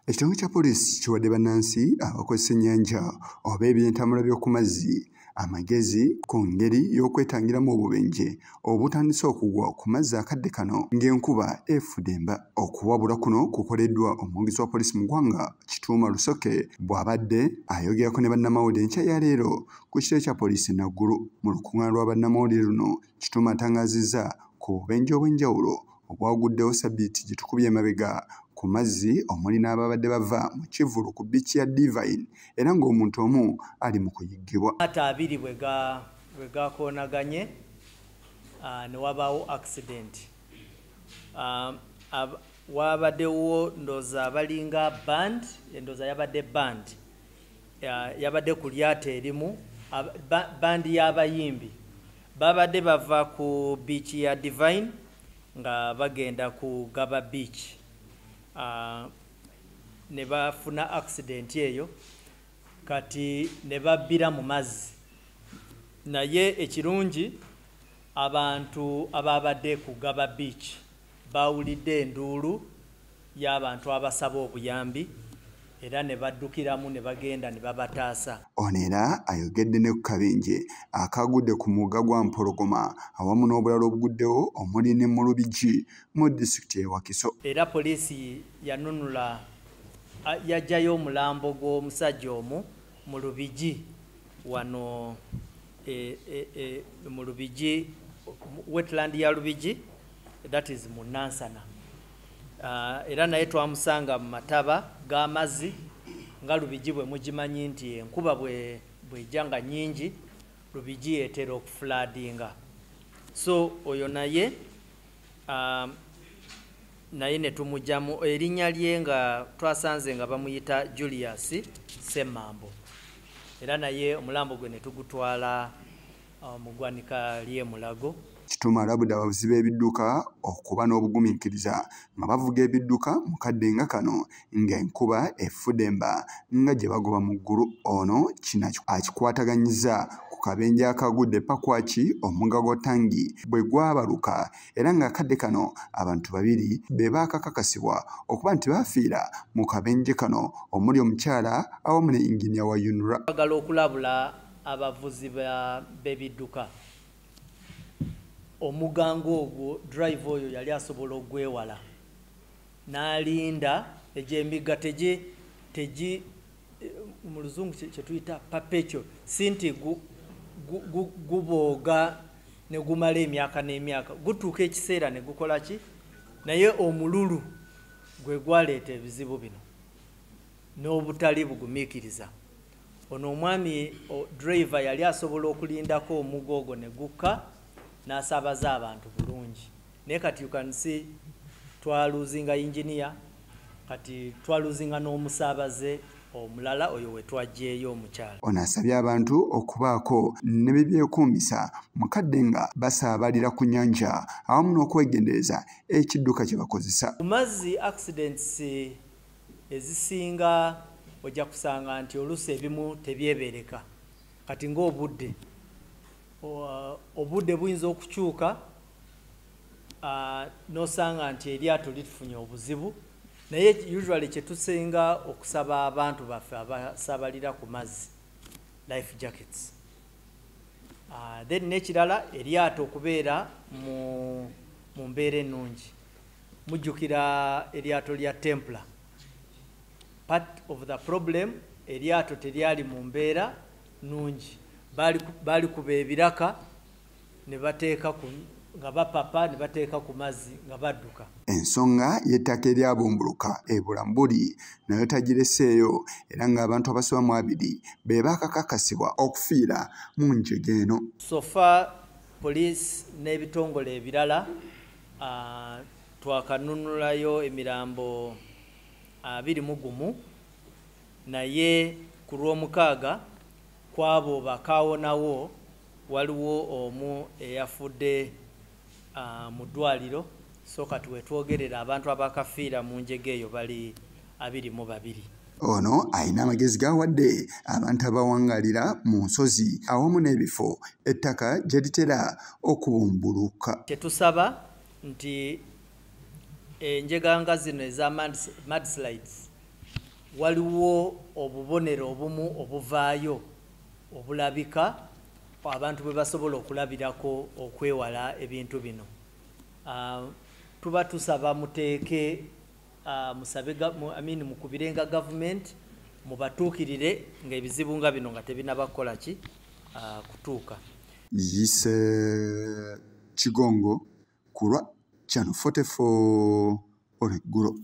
Ekitongole kya poliisi kiwadde bannansi abakozesa ennyanja oba ebyentambula by'oku mazzi amagezi ku ngeri y'okwetangiramu obubenje obutandise okugwa ku mazzi akadde kano ng'enkuba efudemba. Okuwabula kuno kukoleddwa omwogezi wa poliisi mu ggwanga Kituuma Rusoke bw'abadde ayogerako ne bannamawulire enkya ya leero ku kitebe kya poliisi e Naggulu. Mu lukuŋŋaana lwa bannamawulire luno, Kituuma atangaazizza ku bubenje obw'enjawulo obwaguddewo sabbiiti gye tukubye emabega ku mazzi omuli n'ababadde bava mu kivvulu ku bbiici ya Divine era ng'omuntu omu ali mu kuyiggibwa. Amaato abiri bwe gakoonaganye ne wabaawo accident. Wabaddewo ndowooza abalinga band, endowooza yabadde band, yabadde ku lyato erimu, bandi y'abayimbi. Babadde bava ku beach ya Divine nga bagenda ku Gaba Beach. Ne bafuna accident eyo kati ne babbira mu mazzi. Naye ekirungi abantu ababadde ku Gaba Beach bawulidde enduulu y'abantu abasaba obuyambi era ne baddukiramu ne bagenda ne babataasa. Ono era ayogedde ne ku kabenje akagudde ku mugga gwa Mpologoma awamu n'obulala obuguddewo omuli ne mu Lubigi mu disitulikiti y'e Wakiso. Era poliisi yanunula yaggyayo omulambo gw'omusajja omu mu Lubigi wano mu Lubigi, wetland ya Lubigi, that is mu Nansana. Era naye twamusanga mu mataba g'amazzi nga Lubigi bwe mugimanyi nti enkuba bw'ejja nga nnyingi Lubigi etera okufladinga. So oyo naye naye ne tumugyamu erinnya lye nga twasanze nga bamuyita Julius Semmambo. Era naye omulambo gwe ne tugutwala mu ggwanika ly'e Mulago. Kituuma alabudde abavuzi b'ebidduka okuba n'obugumiikiriza nga bavuga ebidduka mu kadde nga kano ng'enkuba efudemba nga gye bagoba mu ggulu. Ono kino akikwataganyiza ku kabenje akagudde Pakwaki omugga gwa Tangi bwe gwabaluka era ng'akadde kano abantu babiri be baakakakasibwa okuba nti baafiira mu kabenje kano omuli omukyala awamu ne yinginiya wa UNRA. Twagala okulabula abavuzi b'ebidduka. Omugango ogwo drive oyo yali asobola ogwewala n'alinda egy'emigga tegi mu luzungu kye tuyita perpetual, si nti gubooga ne gumala emyaka n'emyaka, gutuuka ekiseera ne gukola ki, naye omululu gwe gwaleeta ebizibu bino n'obutali bugumiikiriza. Ono omwami driver yali asobola okulindako omugga ogwo ne gukka n'asaabaza abantu bulungi. Naye kati you can see twaluzinga engineer, kati twaluzinga n'omusaabaze omulala oyo we twaggyeyo omukyala. Ono asabye abantu okubaako ne bye byekuumisa mu kadde nga basaabalira ku nnyanja awamu n'okwegendereza ekidduka kye bakozesa. Ku mazzi accidents ezisinga ojja kusanga nti oluusi ebimu tebyebeereka. Kati ng'obudde obudde buyinza okukyuka n'osanga nti eryato litufunye obuzibu, naye usually kye tusinga okusaba abantu baffe abasaabalira ku mazzi life jackets. Then n'ekirala eryato okubeera mu mbeera ennungi. Mujjukira eryato lya Templar. Part of the problem eryato teryali mu mbeera nnungi. Baali kuba ebiraka ne bateeka nga bapapa ne bateeka ku mazzi nga badduka. Ensonga y'ettaka eryabumbuluka e Bulambuli nayo tagireseeyo era ng'abantu abasoba mu abiri be baakakakasibwa okufiira mu njega eno. So far poliisi n'ebitongole ebirala twakanunulayo emirambo 21, naye ku Lwomukaaga kwabo bakaawonawo waliwo omu eyafudde mu ddwaliro. So kati we twogerera abantu abakafiira mu njega eyo bali 22. Ono alina amagezi g'awadde abantu abawangalira mu nsozi awamu n'ebifo ettaka gye litera okubumbuluka. Kye tusaba nti enjega nga zino eza mudslides Waliwo obubonero obumu obuvaayo obulabika abantu bwe basobola okulabirako okwewala ebintu bino. Tuba tusaba muteeke, musabe, I mean, mukubirenga gavumenti, mubatuukirire ng'ebizibu nga bino nga tebinaba kukola ki, kutuuka. Yise Kigongo ku lwa Channel 44 olweggulo.